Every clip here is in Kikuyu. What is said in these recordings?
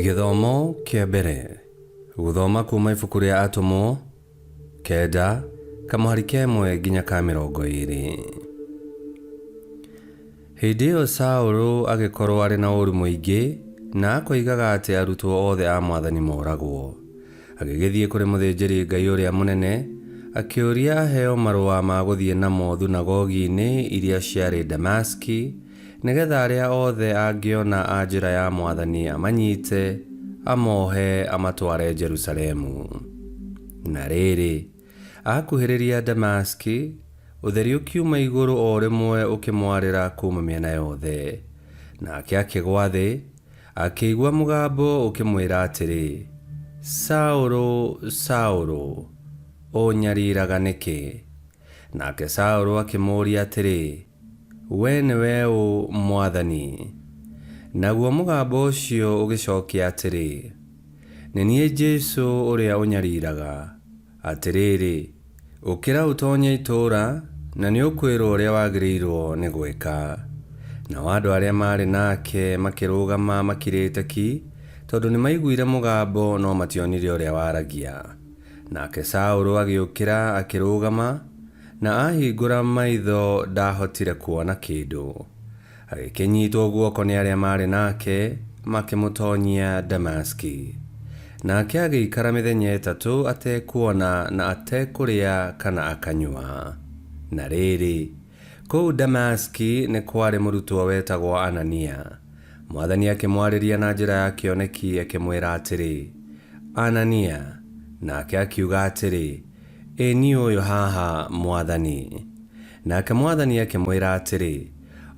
Gĩthomo kĩa mbere gũthoma kuma ibuku rĩa Atũmwo 9 kamũhari ka ĩmwe nginya ka 20. Hĩndĩ ĩyo Saũlũ agĩkorwo arĩ na ũũru mũingĩ na akoigaga atĩ arutwo othe a Mwathani moragwo. Agĩgĩthiĩ kũrĩ mũthĩnjĩri-Ngai ũrĩa mũnene, akĩũria aheo marũa ma gũthiĩ namo thunagogi-inĩ iria ciarĩ Damasiki, nĩ getha arĩa othe angĩona a Njĩra ya Mwathani amanyite, amohe amatware Jerusalemu. Na rĩrĩ, aakuhĩrĩria Damasiki, ũtheri ũkiuma igũrũ o rĩmwe ũkĩmwarĩra kuuma mĩena yothe. Nake akĩgwa thĩ, Akĩigua mũgambo ũkĩmwĩra atĩrĩ, Saũlũ, Saũlũ, ũũnyariiraga nĩkĩ? Nake Saũlũ akĩmũũria atĩrĩ, Wee nĩwe ũ, Mwathani? Naguo mũgambo ũcio ũgĩcookia atĩrĩ, Nĩ niĩ Jesũ ũrĩa ũnyariiraga. Atĩrĩrĩ, ũkĩra ũtonye itũũra, na nĩũkwĩrũo ũrĩa wagĩrĩirũo nĩ gwĩka. Nao andũ arĩa maarĩ nake makĩrũgama makirĩte ki, tondũ nĩmaiguire mũgambo no mationire ũrĩa waragia. Nake Saũlũ agĩũkĩra akĩrũgama, na aahingũra maitho ndaahotire kuona kĩndũ. Agĩkĩnyitwo guoko nĩ arĩa maarĩ nake, makĩmũtonyia Damasiki. Nake agĩikara mĩthenya ĩtatũ atekuona na atekũrĩa kana akanyua. Na rĩrĩ, kũu Damasiki nĩ kwarĩ mũrutwo wetagwo Anania. Mwathani akĩmwarĩria na njĩra ya kĩoneki akĩmwĩra atĩrĩ, Anania! Nake akiuga atĩrĩ, Ĩ niĩ ũyũ haha, Mwathani. Nake Mwathani akĩmwĩra atĩrĩ,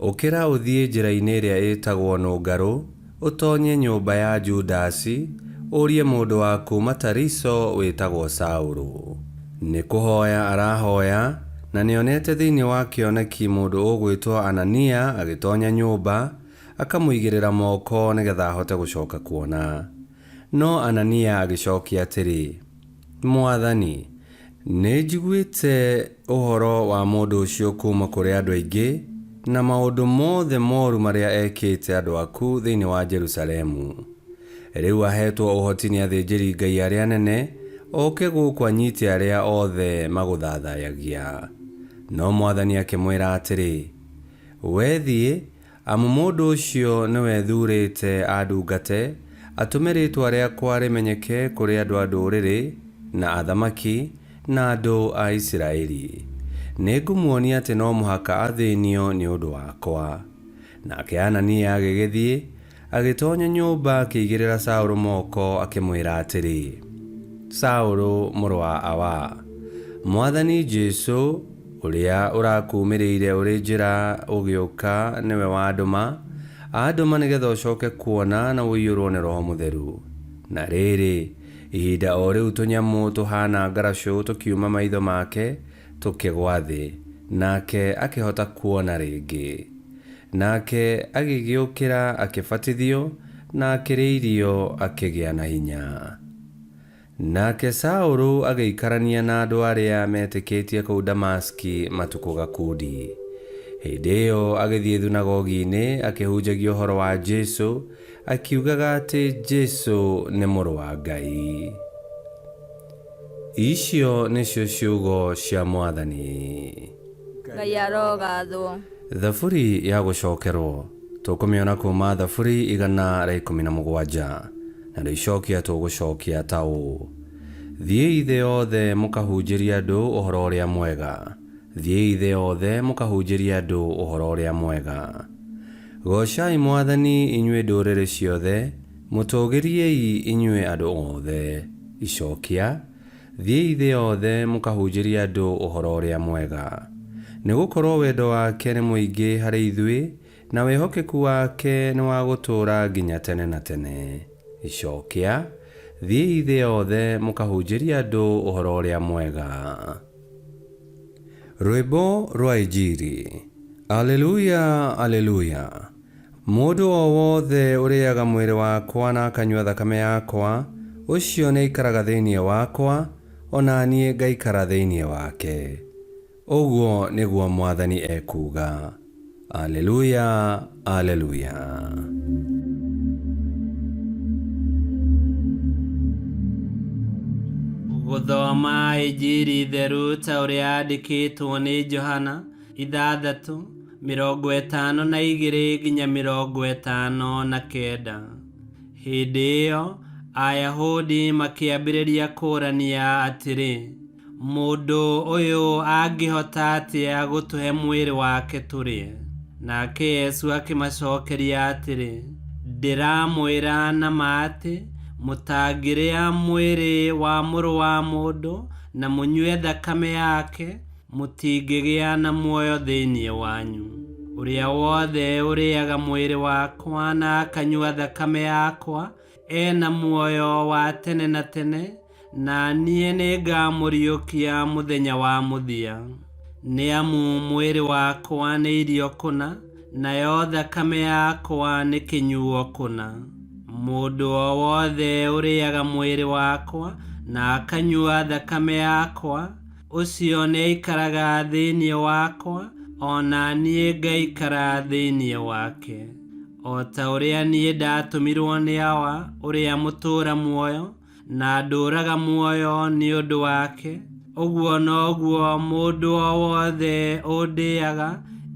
Ũkĩra ũthiĩ njĩra-inĩ ĩrĩa ĩĩtagwo Nũngarũ, ũtonye nyũmba ya Judasi, ũrie mũndũ wa kuuma Tariso wĩtagwo Saũlũ. Nĩ kũhoya arahoya, na nĩonete thĩinĩ wa kĩoneki mũndũ ũgwĩtwo Anania agĩtonya nyũmba, akamũigĩrĩra moko nĩ getha ahote gũcoka kuona. No Anania agĩcokia atĩrĩ, Mwathani, nĩnjiguĩte ũhoro wa mũndũ ũcio kuuma kũrĩ andũ aingĩ, na maũndũ mothe moru marĩa ekĩte andũ aku thĩinĩ wa Jerusalemu. Rĩu aheetwo ũhoti nĩ athĩnjĩri-Ngai arĩa anene oke gũkũ anyite arĩa othe magũthathayagia. No Mwathani akĩmwĩra atĩrĩ, Wee thiĩ, Amu mũndũ ũcio nĩwe thuurĩte andungate, atũme rĩĩtwa rĩakwa rĩmenyeke kũrĩ andũ a ndũrĩrĩ, na athamaki, na andũ a Isiraeli. Nĩngũmuonia atĩ no mũhaka athĩnio nĩ ũndũ wakwa. Nake Anania agĩgĩthiĩ, Agĩtonya nyũmba akĩigĩrĩra Saũlũ moko akĩmwĩra atĩrĩ, Saũlũ mũrũ wa Awa, Mwathani Jesũ, ũrĩa ũrakuumĩrĩire ũrĩ njĩra ũgĩũka nĩwe wandũma, andũma nĩ getha ũcoke kuona na ũiyũrũo nĩ Roho Mũtheru. Na rĩrĩ, ihinda o rĩu tũnyamũ tũhaana ngaracũ tũkiuma maitho make tũkĩgwa thĩ, nake akĩhota kuona rĩngĩ. Nake agĩgĩũkĩra akĩbatithio, na akĩrĩa irio akĩgĩa na hinya. Nake Saũlũ agĩikarania na andũ arĩa metĩkĩtie kũu Damasiki matukũ gakundi. Hĩndĩ ĩyo agĩthiĩ thunagogi-inĩ akĩhunjagia ũhoro wa Jesũ, akiugaga atĩ Jesũ nĩ Mũrũ wa Ngai. Icio nĩcio ciugo cia Mwathani. Ngai arogathwo. Thaburi ya gũcokerwo tũkũmĩona kuuma Thaburi 117, narĩo icokia tũgũcokia ta ũũ: Thiĩi thĩ yothe mũkahunjĩrie andũ ũhoro ũrĩa mwega. Thiĩi thĩ yothe mũkahunjĩrie andũ ũhoro ũrĩa mwega. Goocai Mwathani inyuĩ ndũrĩrĩ ciothe, mũtũũgĩriei inyuĩ andũ othe. Icokia, Thiĩi thĩ yothe mũkahunjĩrie andũ ũhoro ũrĩa mwega. Nĩ gũkorũo wendo wake nĩ mũingĩ harĩ ithuĩ, na wĩhokeku wake nĩ wa gũtũũra nginya tene na tene. Icokia, Thiĩi thĩ yothe mũkahunjĩrie andũ ũhoro ũrĩa mwega. Rwĩmbo rwa Injiri. Aleluya, Aleluya! Mũndũ o wothe ũrĩaga mwĩrĩ wakwa na akanyua thakame yakwa, ũcio nĩaikaraga thĩinĩ wakwa, o na niĩ ngaikara thĩinĩ wake. Ũguo nĩguo Mwathani ekuuga. Aleluya, Aleluya! Gũthoma Injiri theru ta ũrĩa yandĩkĩtwo nĩ Johana 6:52 nginya 59. Hĩndĩ ĩyo Ayahudi makĩambĩrĩria kũũrania atĩrĩ, mũndũ ũyũ angĩhota atĩa gũtũhe mwĩrĩ wake tũrĩe? Nake Yesu akĩmacokeria atĩrĩ, ndĩramwĩra na ma atĩ mũtangĩrĩa mwĩrĩ wa Mũrũ wa Mũndũ na mũnyue thakame yake, mũtingĩgĩa na muoyo thĩinĩ wanyu. Ũrĩa wothe ũrĩaga mwĩrĩ wakwa na akanyua thakame yakwa ena muoyo wa tene na tene, na niĩ nĩngamũriũkia mũthenya wa mũthia. Nĩ amu mwĩrĩ wakwa nĩ irio kũna, nayo thakame yakwa nĩ kĩnyuo kũna. Mũndũ o wothe ũrĩaga mwĩrĩ wakwa na akanyua thakame yakwa, ũcio nĩaikaraga thĩinĩ wakwa, o na niĩ ngaikara thĩinĩ wake. O ta ũrĩa niĩ ndatũmirwo nĩ Awa ũrĩa mũtũũra muoyo, na ndũũraga muoyo nĩ ũndũ wake, ũguo noguo mũndũ o wothe ũndĩaga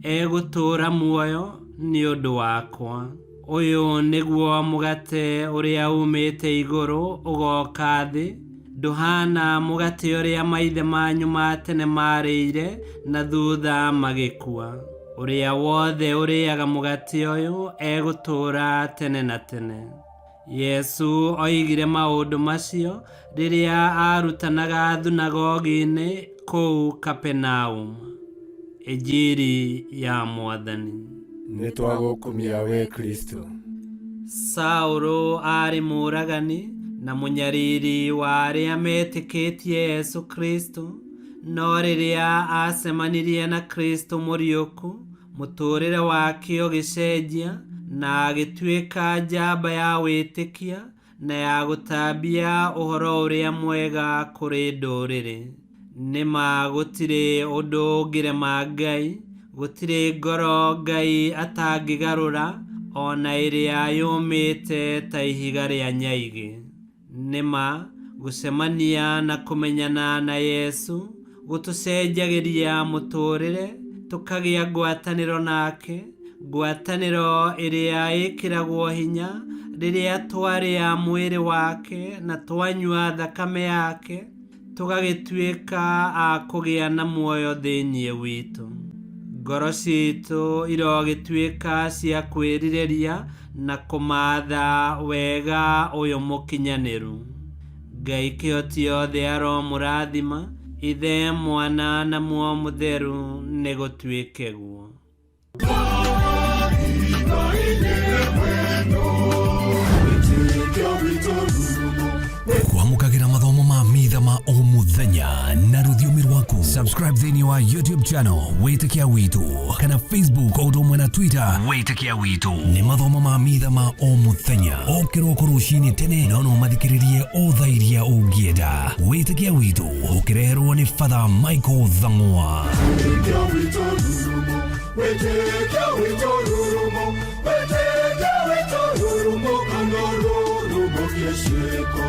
egũtũũra muoyo nĩ ũndũ wakwa. Ũyũ nĩguo mũgate ũrĩa uumĩte igũrũ ũgoka thĩ, ndũhana mũgate ũrĩa maithe manyu ma tene maarĩire na thutha magĩkua. Ũrĩa wothe ũrĩaga mũgate ũyũ egũtũũra tene na tene. Yesu oigire maũndũ macio rĩrĩa aarutanaga thunagogi-inĩ kũu Kapenaum. Injiri ya Mwathani. Nĩtwagũkumia we Kristo. Saũlũ aarĩ mũũragani na mũnyariri wa arĩa metĩkĩtie Yesu Kristo, no rĩrĩa acemanirie na Kristo mũriũku, mũtũũrĩre wake ũgĩcenjia na agĩtuĩka njamba ya wĩtĩkia na ya gũtambia ũhoro ũrĩa mwega kũrĩ ndũrĩrĩ. Nĩ ma gũtirĩ ũndũ ũngĩrema Ngai, gũtirĩ ngoro Ngai atangĩgarũra, o na ĩrĩa yũmĩte ta ihiga rĩa nyaigĩ. Nĩ ma gũcemania na kũmenyana na Yesu gũtũcenjagĩria mũtũũrĩre, tũkagĩa ngwatanĩro nake, ngwatanĩro ĩrĩa ĩkĩragwo hinya rĩrĩa twarĩa mwĩrĩ wake na twanyua thakame yake, tũgagĩtuĩka a kũgĩa na muoyo thĩinĩ witũ. Ngoro citũ irogĩtuĩka cia kwĩrirĩria na kũmaatha wega ũyũ mũkinyanĩru. Ngai kĩhoti yothe aromũrathima, Ithe, Mwana na Muoyo Mũtheru, nĩgũtuĩke guo. Kwamũkagĩra mathomo ma mitha ma o mũthenya na rũthiomi rwaku. Subscribe thĩinĩ wa YouTube channel Wĩtĩkia Witũ kana Facebook o ũndũ ũmwe na Twitter Wĩtĩkia Witũ. Nĩ mathomo ma mitha ma o mũthenya o kĩroko rũcinĩ tene, no no mathikĩrĩrie o thaa iria ũngĩenda. Wĩtĩkia Witũ ũkĩreherwo nĩ Father Michael Thang'wa. Wĩtĩkia witũ rurumo, wĩtĩkia witũ rurumo, wĩtĩkia witũ rurumo kana rurumo kĩciko.